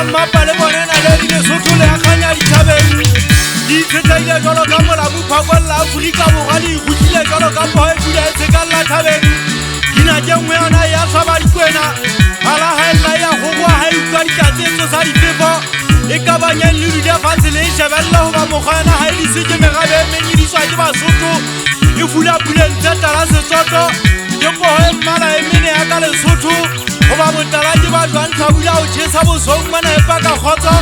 Mmapa le bone naledi Lesotho le akganya dithabeng. Di itshetleile jwalo ka molamu phakong la Afrika Borwa, le ikgutlile jwalo ka poho e pula e tshekalla thabeng. Dina ke nngwe yona ya hlaba dikwena, phala ha e lla ya kgokoa ha e utlwa ditlatse e tsosa difefo. E kabanyeng le dule fatshe le e shebelle hoba mokgwa yona ha e diswe ke merabe e meng e diswa ke Basotho. E fula puleng tse tala Sesotho, ke poho e mmala e mene ya ka Lesotho. Hoba botala ke ba jwang hlabula ho tjhesa bosong mona e paka kgotso.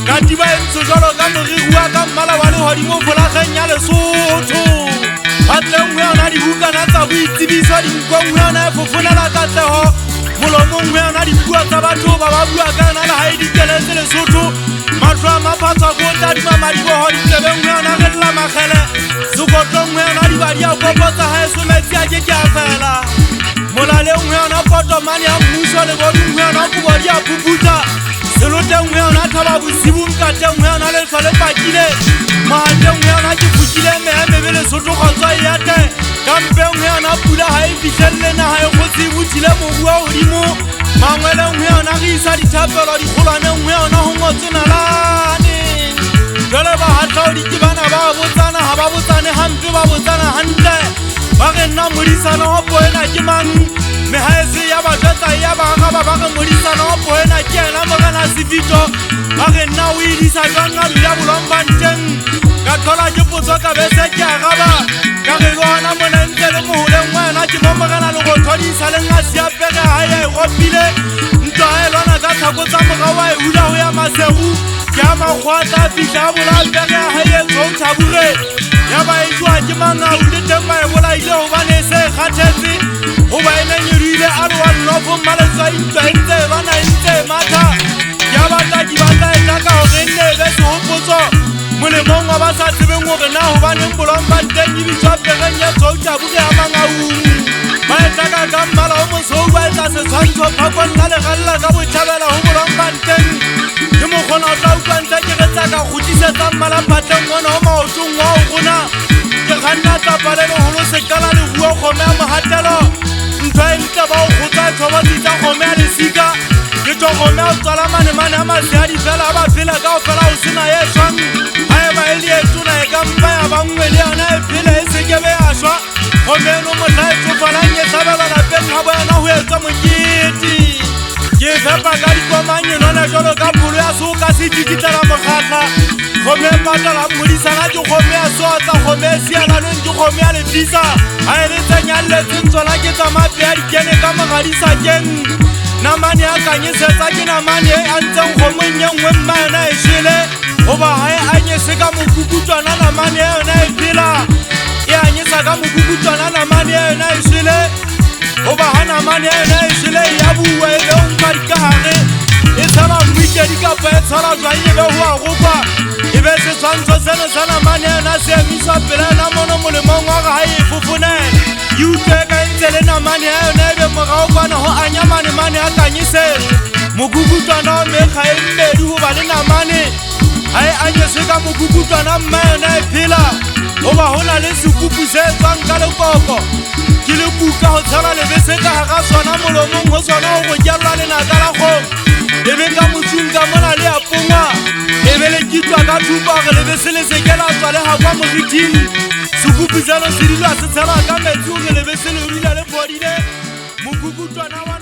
Katiba e ntsho jwalo ka moriri wa ka mmala wa lehodimo folakgeng ya Lesotho. Phatleng ho yona dibukana tsa boitsebiso, dinkong ho yona e fofonela katleho, molomong ho yona dipuo tsa batho ba ba bua ka yona le ha e dikeletse Lesotho. Mahlo a maphatswa ko tadima madiboho, ditsebeng ho yona re lla makgele, sekotlong ho yona dibadi a kopotsa haeso metsi a ke ke a fela. Molaleng ho yona potomane ya mmuso, lebodung ho yona kobo di a phuputsa, seloteng ho yona thaba bosibu, nkateng ho yona lehlwa le pakile, mohateng ho yona ke fokile mehe mebe Lesotho kgotso e ya teng. Ka mpeng ho yona pula ha e fihlelle naha e kgotse e bothile mobu wa hodimo. Mangweleng ho yona re isa dithapelo, dikgolwaneng ho yona ho ngotswe nalane. Jwale bahahlaodi ke bana ba botsana, ha ba botsane hampe ba botsana hantle. Ba re nna modisana wa poho ena ke mang? Mehaese ya ba jwetsa ya ba araba, ba re modisana wa poho ena ke yena morena Sefito. Ba re nna o e disa jwang a dula Bloemfontein? Ka thola ke potso ka bese ke araba, ka re le hona mona ntse le moholeng wa yona ke mo morena Lerothodi saleng a siya pere ha e ropile. Ntwa ha e lwana ka tlhako tsa morao wa e hula ho ya Maseru. Ke a makgowa a tla fihla a bolaya pere ya hae e tshweu thabure. Ya ba e jowa ke mangau le teng ba e bolaile hobane e se e kgathetse. Hoba e neng e ruile a re wa nnofo mmaletswai ntwa e ntse e lwana e ntse e matha. Ke a bataki ba tla e taka hore e nne e be sehopotso molemong wa ba sa tsebeng hore na hobaneng Bloemfontein e bitswa pereng e tshweu thabure ya Mangaung. Ba e taka ka mmala o mosweu ba etsa setshwantsho phakong la leralla ka botjhabela ho Bloemfontein. Ke mokgona o tla utlwa ntse ke re tsa ka kgutlisetsa mmala phatleng ona o maotong wa ho rona. Ke kganna tlapa le leholo sekala leruo kgomo ya mohatelo. Ntho e ntle ba o kgotsa e tshobotsi tsa kgomo ya lesika. Ke tjho kgomo ya ho tswala manemane a masehadi fela ha ba phela kaofela ho sena e shwang. Haeba e le e tona e ka mpa ya ba nngwe le yona e phele e se ke be ya shwa. Kgomo eno mohla e tsofalang e hlabelwa lapeng ha bo yona ho etswa mokete. Ke fepa ka dikomang e nona jwalo ka pholo ya seoka se tjikitlela mokgahla. Kgomo e patalang modisana ke kgomo ya seotla, kgomo e sialanweng ke kgomo ya lefisa. Ha e le tse nyalletseng tsona ke tsa mape a dikene ka moradisakeng. Namane ya kanyesetsa ke namane e antseng kgomong e nngwe mma yona e shwele. Hoba ha e anyese ka mokukutwana namane ya yona e phela. E anyesa ka mokukutwana namane ya yona e shwele. Hoba ha namane ya yona e shwele e ya bua e be o nka dikahare. E tshela mmikedi kapa e tshela jwang e be ho a rokwa. E be setshwantsho seno sa namane ya yona se emiswa pela yona mono molemong wa hore ha e fofonele. E utlwe ka e ntse le namane ya yona e be morao kwana ho anya manemane a kanyesetsa. Mokukutwana wa mekga e mmedi hoba le namane ha e anyeswe ka mokukutwana mma yona e phela. Hoba ho na le sekupu se etswang ka lekoko. Ke lekuka ho tshela lebese ka hara sona molomong ho sona ho rokellwa lenaka la kgomo. E be ka motsung ka mona le a pongwa. E be le kitwa ka thupa hore lebese le se ke la tswa le hakwa moriting. Sekupu seno se dula se tshelwa ka metsi hore lebese le dula le phodile. Mokukutwana wa